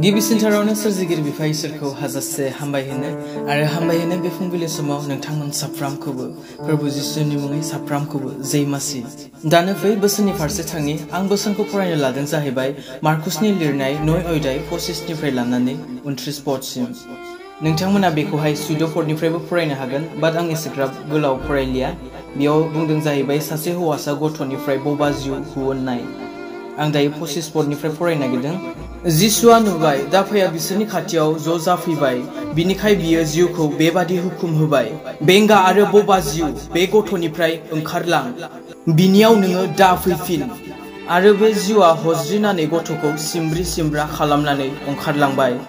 गिबिसिनथारावनो सोरजिगिरि बिफा इसोरखौ हाजासे हामबायहोनो आरो हामबायहोनो बे फुंबिलि समाव नोंथांमोन साफ्रामखौबो प्रभु जिसुनि मुङै साफ्रामखौबो जै मासि दानो फै बोसोननि फारसे थाङि आं बोसोनखौ फरायनो लादों जाहैबाय मार्कुसनि लिरनाय 9 अध्याय 25 निफ्राय लानानै 29 पदसिम नोंथांमोना बेखौहाय सुइद'फोरनिफ्रायबो फरायनो हागोन बाट आं एसेग्राब गोलाव फरायलिया बेयाव बुंदों जाहैबाय सासे हौवासा गथ'निफ्राय बबा जिउ हुननाय आं दायो 25 पदनिफ्राय फरायनो नागिरदों जिसुआ नुबाय दाफाया बिसोरनि खाथियाव ज' जाफैबाय बिनिखाय बियो जिउखौ बेबादि हुकुम होबाय बेंगा आरो बबा जिउ बे गथ'निफ्राय ओंखारलां बिनियाव नोङो दा फैफिन आरो बे जिउआ हज्रिनानै गथ'खौ सिमब्रि सिमब्रा खालामनानै ओंखारलांबाय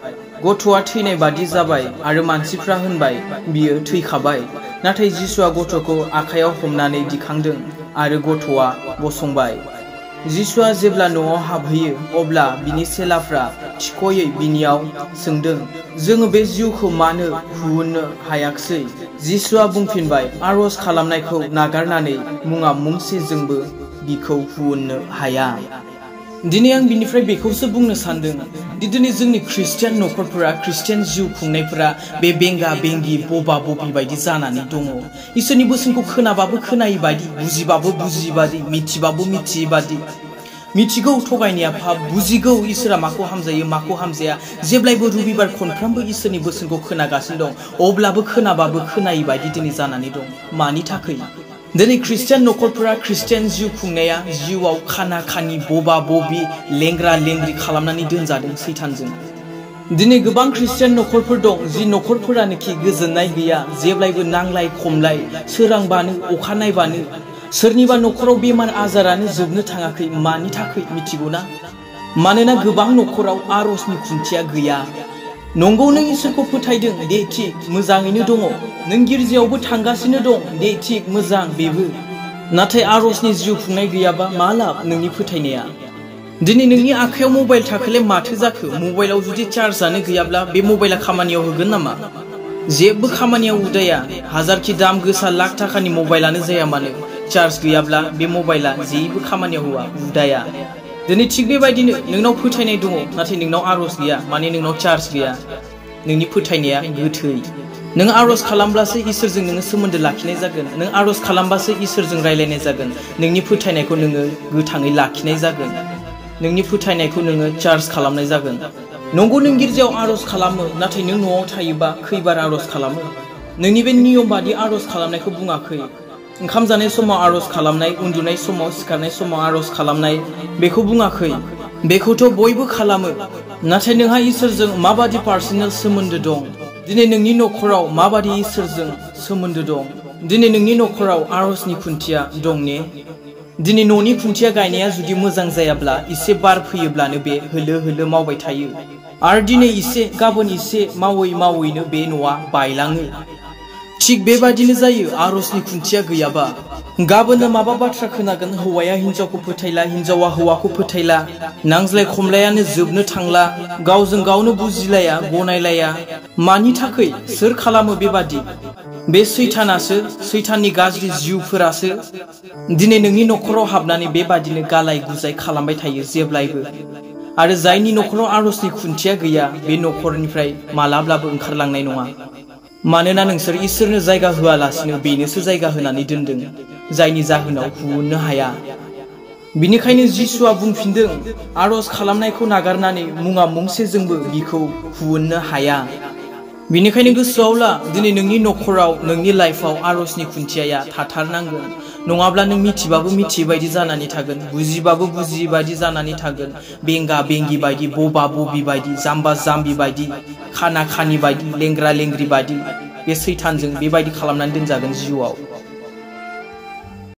गथ'आ थैनाय बादि जाबाय आरो मानसिफ्रा होनबाय बियो थैखाबाय नाथाय जिसुआ गथ'खौ आखायाव हमनानै दिखांदों आरो गथ'आ गसंबाय जिसुआ जेब्ला न'आव हाबहैयो अब्ला बिनि सेलाफ्रा थिख'यै बिनियाव सोंदों जोङो बे जिउखौ मानो हुननो हायाखसै जिसुआ बुंफिनबाय आरज खालामनायखौ नागारनानै मुङा मुंसेजोंबो बिखौ हुननो हाया दिनै आं बिनिफ्राय बेखौसो बुंनो सानदों दिनै जोंनि ख्रिस्टियान न'खरफोरा ख्रिस्टियान जिउ खुंनायफोरा बे बेंगा बेंगि बबा बबि बायदि जानानै दङ इसोरनि बोसोनखौ खोनाबाबो खोनायै बायदि बुजिबाबो बुजियै बायदि मिथिबाबो मिथियै बायदि मिथिगौ थगायनाया पाप बुजिगौ इसोरा माखौ हामजायो माखौ हामजाया जेब्लायबो रबिबार खनफ्रोमबो इसोरनि बोसोनखौ खोनागासिनो दं अब्लाबो खोनाबाबो खोनायै बायदि दिनै जानानै दं मानि थाखाय दिनै ख्रिस्टियान न'खरफोरा ख्रिस्टियान जिउ खुंनाया जिउआव खाना खानि बबा बबि लेंग्रा लेंग्रि खालामनानै दोनजादों सैतानजों दिनै गोबां ख्रिस्टियान न'खरफोर दं जि न'खरफोरानोखि गोजोननाय गैया जेब्लायबो नांलाय खमलाय सोरांबानो अखा नायबानो सोरनिबा न'खराव बेमार आजारानो जोबनो थाङाखै मानि थाखाय मिथिगौना मानोना गोबां न'खराव आरजनि खुन्थिया गैया नंगौ नों इसोरखौ फोथायदों दे थिक मोजाङैनो दङ नों गिर्जायावबो थांगासिनो दं दे थिक मोजां बेबो नाथाय आरजनि जिउ खुंनाय गैयाबा मा लाब नोंनि फोथायनाया दिनै नोंनि आखायाव मबाइल थाखोलाय माथो जाखो मबाइलाव जुदि चार्जानो गैयाब्ला बे मबाइला खामानियाव होगोन नामा जेबो खामानियाव उदाया हाजारखि दाम गोसा लाख थाखानि मबाइलानो जाया मानो चार्ज गैयाब्ला बे मबाइला जेबो खामानियाव होआ उदाया दिनै थिग बेबायदिनो नोंनाव फोथायनाय दङ नाथाय नोंनाव आरज गैया माने नोंनाव चार्ज गैया नोंनि फोथायनाया गोथै नों आरज खालामब्लासो इसोरजों नोङो सोमोन्दो लाखिनाय जागोन नों आरज खालामबासो इसोरजों रायलायनाय जागोन नोंनि फोथायनायखौ नोङो गोथाङै लाखिनाय जागोन नोंनि फोथायनायखौ नोङो चार्ज खालामनाय जागोन नंगौ नों गिर्जायाव आरज खालामो नाथाय नों न'आव थायोबा खैबार आरज खालामो नोंनि बे नियम बादि आरज खालामनायखौ बुङाखै ओंखाम जानाय समाव आरज खालामनाय उन्दुनाय समाव सिखारनाय समाव आरज खालामनाय बेखौ बुङाखै बेखौथ' बयबो खालामो नाथाय नोंहा इसोरजों माबादि पार्सनेल सोमोन्दो दं दिनै नोंनि न'खराव माबादि इसोरजों सोमोन्दो दं दिनै नोंनि न'खराव आरजनि खुन्थिया दं ने दिनै न'नि खुन्थिया गायनाया जुदि मोजां जायाब्ला एसे बार फैयोब्लानो बे होलो होलो मावबाय थायो आरो दिनै एसे गाबोन एसे मावै मावैनो बे न'आ बायलाङो थिग बेबादिनो जायो आरजनि खुन्थिया गैयाबा गाबोननो माबा बाथ्रा खोनागोन हौवाया हिन्जावखौ फोथायला हिन्जावा हौवाखौ फोथायला नांज्लाय खमलायानो जोबनो थांला गावजों गावनो बुजिलाया गनायलाया मानि थाखाय सोर खालामो बेबादि बे सैतानासो सैताननि गाज्रि जिउफोरासो दिनै नोंनि न'खराव हाबनानै बेबादिनो गालाय गुजाय खालामबाय थायो जेब्लायबो आरो जायनि न'खराव आरजनि खुन्थिया गैया बे न'खरनिफ्राय मालाब्लाबो ओंखारलांनाय नङा मानोना नोंसोर इसोरनो जायगा होआलासिनो बेनोसो जायगा होनानै दोनदों जायनि जाहोनाव हुननो हाया बिनिखायनो जिसुआ बुंफिनदों आरज खालामनायखौ नागारनानै मुङा मुंसेजोंबो बिखौ हुननो हाया बिनिखायनो गोसोआव ला दिनै नोंनि न'खराव नोंनि लाइफआव आरजनि खुन्थियाया थाथारनांगोन नङाब्ला नों मिथिबाबो मिथियै बायदि जानानै थागोन बुजिबाबो बुजियै बायदि जानानै थागोन बेंगा बेंगि बायदि बबा बबि बायदि जाम्बा जाम्बि बायदि खाना खानि बायदि लेंग्रा लेंग्रि बायदि बे सैतानजों बेबायदि खालामनानै दोनजागोन जिउआव